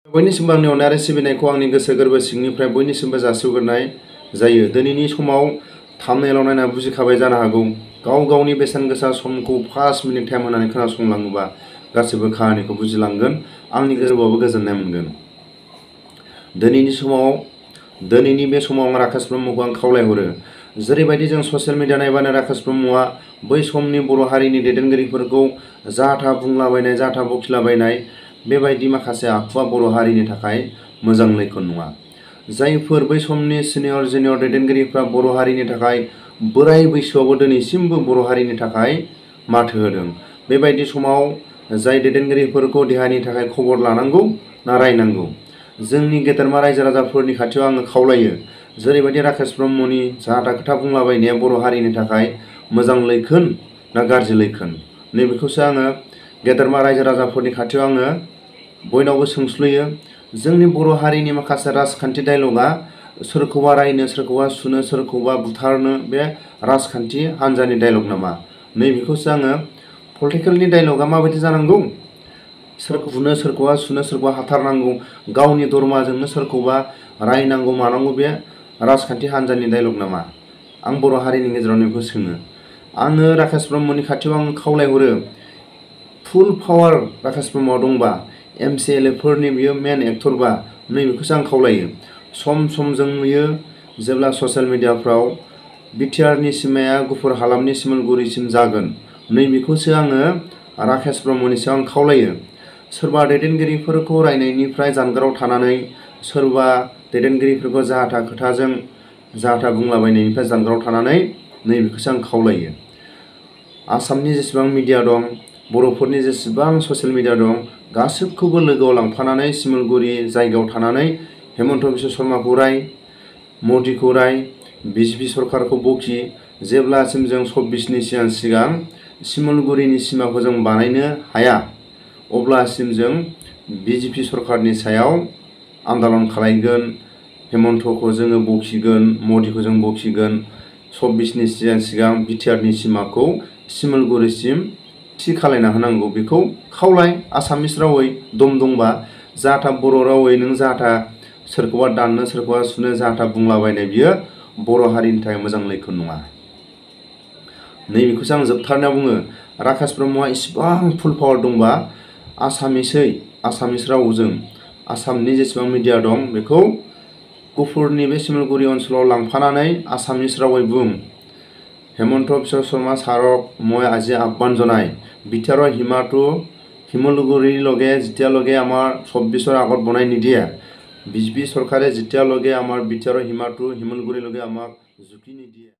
बयनिसिमबो आंनि अननाय आरो सिबिनायखौ आंनि गोसो गोरबो सिंनिफ्राय बयनिसिमबो जासिहरनाय जायो। दिनैनि समाव थाम्बनेइलाव नायना बुजिखाबाय जानो हागौ गाव गावनि बेसेन गोसा समखौ 5 मिनिट टाइम होनानै खोनासंलाङोबा गासैबो खाहानिखौ बुजिलांगोन, आंनि गोरबोआवबो गोजोननाय मोनगोन। दिनैनि बे समाव आं राकेश ब्रह्मखौ आं खावलायहरो, जेरैबायदि जों ससियेल मिडिया नायबानो राकेश ब्रह्मआ बै समनि बर' हारिनि दैदेनगिरिफोरखौ जाहा बुंलाबायनाय, जाहा बखिलाबायनाय, बेबायदि माखासे आखुवा बर' हारिनि थाखाय मोजां लैखोन नङा। जायफोर बै समनि सिनियर जुनियर दैदेनगिरिफ्रा बर' हारिनि थाखाय बोराय बैसोआवबो दिनैसिमबो बर' हारिनि थाखाय माथो होदों, बेबायदि समाव जाय दैदेनगिरिफोरखौ देहानि थाखाय खबर लानांगौ ना रायनांगौ, जोंनि गेदेरमा रायजो राजाफोरनि खाथियाव आङो खावलायो, जेरैबायदि राकेश ब्रह्मनि जाहा खोथा बुंलाबायनाया बर' हारिनि थाखाय मोजां लैखोन ना गाज्रि लैखोन, नैबेखौसो आङो गेदेरमा रायजो राजाफोरनि खाथियाव आङो बयनावबो सोंस्लुयो। जोंनि बर' हारिनि माखासे राजखान्थि डायलगा सोरखौबा रायनो, सोरखौबा सुनो, सोरखौबा बुथारनो बे राजखान्थि हान्जानि डायलग नामा? नैबेखौसो आङो पलिटिकेलनि डायलगा माबायदि जानांगौ, सोरखौ बुनो, सोरखौबा सुनो, सोरखौबा हाथारनांगौ, गावनि दरमाजोंनो सोरखौबा रायनांगौ मानांगौ, बे राजखान्थि हान्जानि डायलग नामा? आं बर' हारिनि गेजेराव बेखौ सोङो। आङो राकेश ब्रह्मनि खाथियाव आं खावलायहरो, फुल पावार राकेश ब्रह्मआव दंबा, MCLA फोरनि बियो मेन एक्टरबा, नैबेखौसो आं खावलायो। सम जों नुयो जेब्ला ससियेल मिडियाफ्राव बिटिआरनि सिमाया गुफुर हालामनि सिमलगुरिसिम जागोन, नैबेखौसो आङो राकेश ब्रह्मनि सायाव आं खावलायो। सोरबा दैदेनगिरिफोरखौ रायनायनिफ्राय जानगाराव थानानै, सोरबा दैदेनगिरिफोरखौ जाहा खोथाजों जाहा बुंलाबायनायनिफ्राय जानगाराव थानानै नैबेखौसो आं खावलायो। आसामनि जेसेबां मिडिया दं, बर'फोरनि जेसेबां ससियेल मिडिया दं, गासैखौबो लोगोआव लांफानानै सिमलगुरि जायगायाव थानानै हेमन्त बिश्व शर्माखौ राय, मदिखौ राय, BJP सरकारखौ बखि, जेब्लासिम जों 24नि सिगां सिमलगुरिनि सिमाखौ जों बानायनो हाया, अब्लासिम जों BJP सरकारनि सायाव आन्दालन खालायगोन, हेमन्तखौ जोङो बखिगोन, मदिखौ जों बखिगोन। 24नि सिगां बिटिआरनि सिमाखौ सिमलगुरिसिम थि खालायना होनांगौ, बेखौ खावलाय आसामिस रावै दम दंबा। जाहा बर' रावै नों जाहा सोरखौबा दाननो, सोरखौबा सुनो, जाहा बुंलाबायनाय, बियो बर' हारिनि थाखाय मोजां लैखोन नङा। नैबेखौसो आं जोबथारनायाव बुङो, राकेश ब्रह्मआ इसिबां फुल पावार दंबा आसामिस रावजों आसामनि जेसेबां मिडिया दं बेखौ गुफुरनि बे सिमलगुरि ओनसोलाव लांफानानै आसामिस रावै बुं, हेमন্ত बिश्व शर्मा ছাৰক মই আজি আহ্বান জনাই বিটিআৰৰ সীমাটো শিমলুগুৰিলৈকে যেতিয়ালৈকে আমাৰ 24ৰ আগত বনাই নিদিয়ে, BJP চৰকাৰে যেতিয়ালৈকে আমাৰ বিটিআৰৰ সীমাটো শিমলুগুৰিলৈকে আমাক জুকি নিদিয়ে।